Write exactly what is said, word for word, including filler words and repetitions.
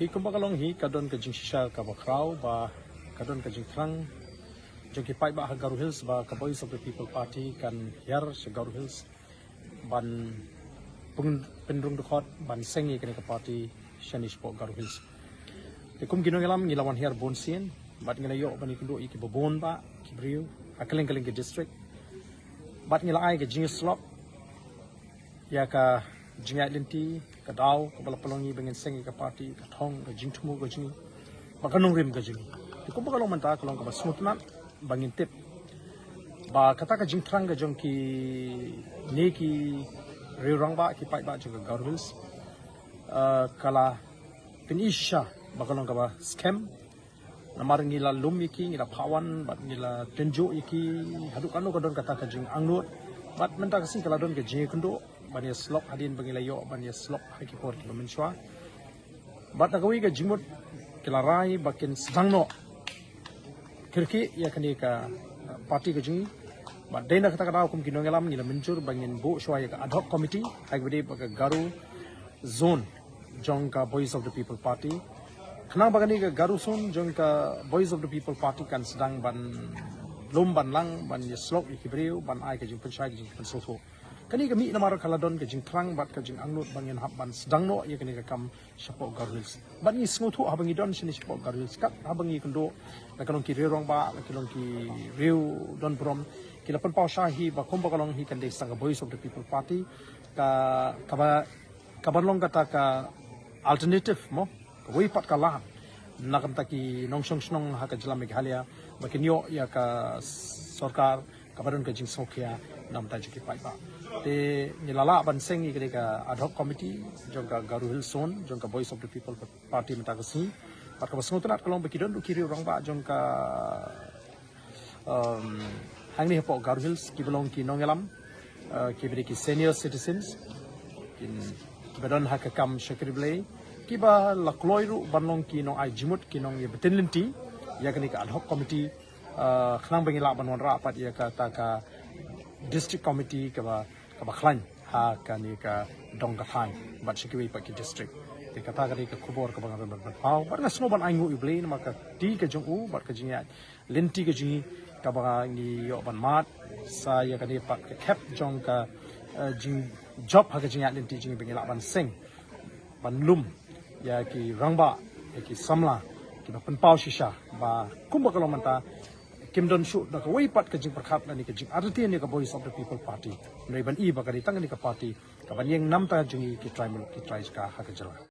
Kumba ka long hi, ka don ka jingshisha kaba khraw ba ka don ka jingthrang jong ki paidbah ha Garo Hills ba ka Voice of the People Party kan hiar sha Garo Hills ban pyn- pynrung dkhot ban seng ïa kane ka party shane shapoh Garo Hills. Te kum ki nongïalam ngi la wan hiar bun sien bad ngi la ïoh ban ïakynduh ïa kiba bun bah ki briew ha kylleng kylleng ki district bad ngi la ai ka jingïasyllok ïa ka jingïaid lynti, ka daw kaba la pynlong ïa ngi ba ngin seng ïa ka party, ka thong, ka jingthmu ka jong ngi bad ka nongrim ka jong ngi. Te kumba ka long mynta ka long kaba sngewtynnat ba ngin tip ba kata ka jingthrang ka jong kine ki riew rangbah, ki paidbah jong ka Garo Hills, eh, ka la pyni shisha ba ka long kaba skhem. Namar ngi la lum ïa ki, ngi la phah wan bad ngi la tynjuh ïa ki haduh katno ka don kata ka jingangnud. Bad mynta ka sngi ka la don ka jingïakynduh ban ïasyllok hadien ba ngi la ïoh ban ïasyllok ha ki por kiba mynshuwa. Bad na kawei ka jingmut ki la rai ba kin sdang noh kyrkieh ïa kane ka party ka jong ngi. Bad dei na kata ka daw kum ki nongïalam ngi la mynjur ba ngin buh shuwa ïa ka ad hoc committee ha kaba ïadei bad ka Garo zone jong ka Voice of the People Party. Khnang ba kane ka Garo zone jong ka Voice of the People Party kan sdang ban lum ban lang, ban ïasyllok ïa ki briew, ban ai ka jingpynshai, ka jingpynsngewthuh. Kane ka mih namar ka la don ka jingthrang bad ka jingangnud ba ngin hap ban sdang noh ïa kane ka kam shapoh Garo Hills. Bad ngi sngewthuh haba ngi don shane shapoh Garo Hills, kat haba ngi ïakynduh, la ki long ki riew rangbah, la ki long ki riew don burom, ki la pynpaw shai hi ba kumba ka long hi kan dei tang ka Voice of the People Party ka, kaba, kaba long kata ka alternative mo, kawei pat ka lad na ka bynta ki nongshong shnong ha ka jylla Meghalaya ba kin ïoh ïa ka sorkar kaba don ka jingsngewkhia na ka bynta jong ki paidbah. Te ngi la lah ban seng ïa kane ka ad hoc committee jong ka Garo Hills zone jong ka Voice of the People Party mynta ka sngi. Bad kaba sngewtynnat ka long ba ki don ruh ki riew rangbah jong ka, um, hangne hapoh Garo Hills kiba long ki nongïalam, uh, kiba dei ki senior citizens, kin, kiba don ha ka kam shakri Blei, kiba la kloi ruh ban long ki nongai jingmut, ki nongïabynta lynti ïa kane ka ad hoc committee, uh, khnang ba ngin lah ban wanrah pat ïa kata ka district committee kaba, kaba khlaiñ ha kane ka dong ka thaiñ bad sha kiwei pat ki district. Te kata ka dei ka khubor kaba nga don ban pynpaw bad nga sngew ban ainguh ïa U Blei namar ka kti ka jong u bad ka jingïaid lynti ka jong ngi kaba ngi ïoh ban mad sa ïa kane pat ka khep jong ka, eh, jingjop ha ka jingïaid lynti jong ngi ba ngi lah ban seng ban lum ïa ki rangbah, ïa ki samla kiba pynpaw shisha ba kumba ka long mynta kim don shuh da kawei pat ka jingpyrkhat lane ka jingartatien ïa ka Voice of the People Party. Hynrei ban i ba ka dei tang kane ka party kaban ïeng namar jong ngi ki trai muluk ki trai jaka ha ka jylla.